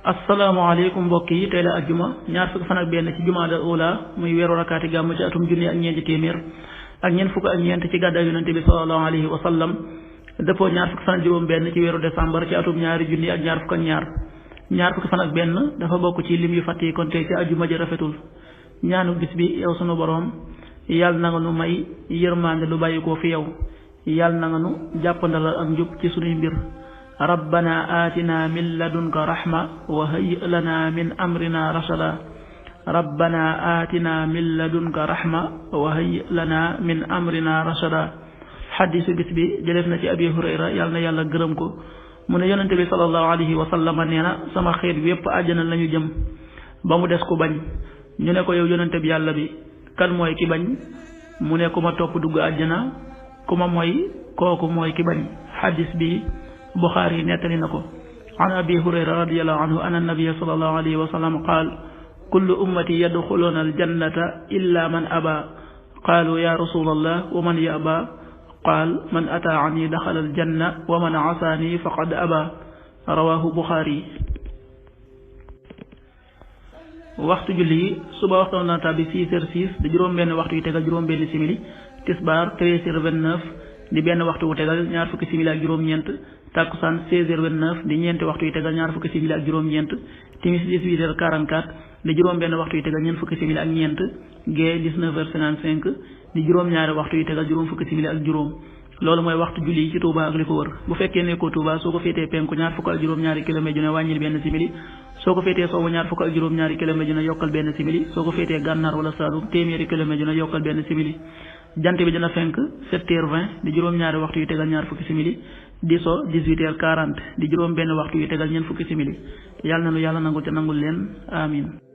asalaamaaleykum mbokk yi tey la ajjuma ñaar fukki fan ak benn ci jumaada ula muy weeru rakaati gàmm ci atum junni ak ñeenti téeméer ak ñeent fukk ak ñeent ci gàddaay yonente bi sallallahu alayhi wa sallam dëppoo ñaar fukki fan ak juróom benn ci weeru décembre ci atum ñaari junni ak ñaar fukk ak ñaar fukki fan ak benn dafa bokk ci lim yu fàtt yi kon tey ci ajjuma ji rafetul ñaanu bis bi yow sunu boroom yàlla na nga nu may yërmande lu bàyyi ko fi yow yàlla na nga nu jàppandalal ak njub ci sunuy mbir rabbana atina min ladunka rahma wa hayyi lana min amrina rashada rabbana atina min ladunka rahma wa hayyi lana min amrina rashada xaddisu bis bi jëleef na ci abi hurayra yàlla na yàlla gërëm ko mu ne yonente bi sallallahu alayhi wa sallam nee na sama xeet bi yépp àjjana lañu jëm ba mu des ku bañ ñu ne ko yow yonente bi yàlla bi kan mooy ki bañ mu ne ku ma topp dugg àjjana ku ma mooy kooku mooy ki bañ xaddis bi Buxaari nettali na ko an abi hurayra radiyallahu anhu anna nabiyya sallallahu alayhi wa sallam qaal kullu ummati yadxuluuna aljannata illa man aba qaalu ya rasulallah wa man yaba qaal man ataani daxala aljanna wa man asaani faqad aba rawahu Buxaari. waxtu julli yi suba waxtu na tàbbi 6h06 di juróom-benn waxtu yu tegal juróom-benn simili tisbaar 13h29 di benn waxtu wu tegal ñaar fukki simili ak juróom-ñeent takkusaan 16h29 di ñeenti waxtu yu tegal ñaar fukki simili ak juróom-ñeent timis 18h44 di juróom-benn waxtu yu tegal ñeent fukki simili ak ñeent gee 19h55 di juróom-ñaari waxtu yu tegal juróom fukki simili ak juróom. loolu mooy waxtu julli yi ci Touba ak li ko wër bu fekkee nekkoo Touba soo ko féetee penku ñaar fukk ak juróom-ñaari kilomètre ju ne wàññil benn simili soo ko féetee sowwu ñaar fukk ak juróom-ñaari kilomètre ju ne yokkal benn simili soo ko féetee gànnaar wala Saalum téeméeri kilomètre ju ne yokkal benn simili jant bi dina fenk 7h20 di juróom-ñaari waxtu yu tegal ñaar fukki simili di so 18h40 di juróom benn waxtu yu tegal ñeent fukki simili yàlla na nu yàlla nangul te nangul leen amin